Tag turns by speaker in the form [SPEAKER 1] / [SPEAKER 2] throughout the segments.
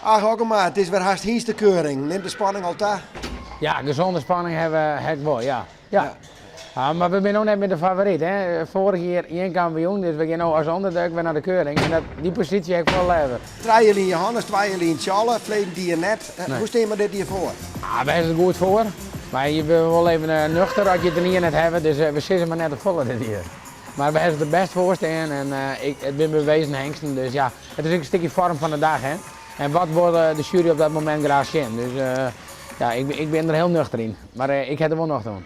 [SPEAKER 1] Age Okkema, it is wer hast hynstekeuring. Nimt de spanning al ta?
[SPEAKER 2] Ja, gezonde spanning ha we ek wol, ja. Ja. Ja, mar we binne no net mear de favoryt. Hè. Foarich jier gjin kampioen, dus we gean no as underdog wer nei de keuring. En dat, dy posysje ha ik folle leaver.
[SPEAKER 1] Trije jier lyn Johannes, twa jier lyn Tsjalle, ferleden jier net.
[SPEAKER 2] Nee.
[SPEAKER 1] Hoe stean we dit jier foar?
[SPEAKER 2] Ah, we is der goed foar. Mar je binne wol even eh, nuchter as je it in jier net hawwe, dus eh, we sizze mar net te folle dit jier. Mar we hawwe der bêst foar stean en eh, ik, it binne bewezen hengsten, dus ja, it is ek in stikje foarm fan de dach. Hè. En wat wol de sjuery op dat momint graach sjen. Dus ja, ik, ik bin der hiel nuchter yn. Mar ik ha der wol nocht oan.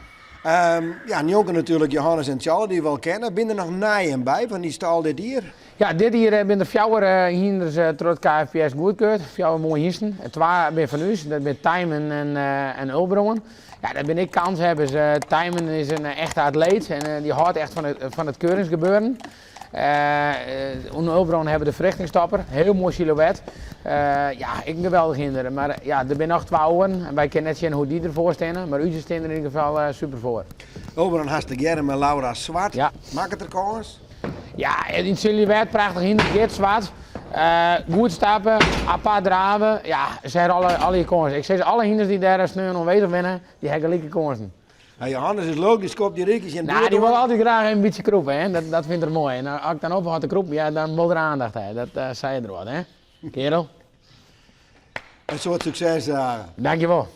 [SPEAKER 1] Ja, njonken natuerlik Johannes en Tsjalle, dy't we al kenne, binne der noch nijen by fan dy stâl dit jier?
[SPEAKER 2] Ja, dit jier binne der fjouwer hynders troch it KFPS goedkeurd. Fjouwer moaie hynsten. Twa binne fan ús, dat binne Tijmen en, en Ulbroan. Ja, dat binne ek kanshawwers. Tijmen is in echte atleet en dy hâldt echt fan it keuringsgebeuren. Oan Ulbroan hawwe we de ferrichtingstopper, hiel moai silhouet. Ja, ek in geweldich hynder. Mar ja, der binne noch twa oaren en wy kinne net sjen hoe't dy derfoar steane, mar ús stean der yn ieder gefal super foar.
[SPEAKER 1] Ulbroan hast tegearre mei Laura Zwart.
[SPEAKER 2] Ja.
[SPEAKER 1] Makket er kâns?
[SPEAKER 2] Ja, yn silhouet, prachtich hynder, Geert Zwart. Goed stappe, apart drave. Ja, se hawwe alle, alle kânsen. Ik sis alle hynders dy't dêr sneon oanwêzich binne, dy hawwe gelike kânsen.
[SPEAKER 1] Ja, Johannes is leuk, dy skopt dy rikjes yn
[SPEAKER 2] Nou, dy wol altyd graach even in bytsje krûpe, hè. Dat, dat fynt er moai. En as ik dan ophâld te krûpen, ja, dan wol er aandacht ha. Dat uh, sei er wat, hè. Kerel.
[SPEAKER 1] In soad sukses, Age.
[SPEAKER 2] Dankjewol.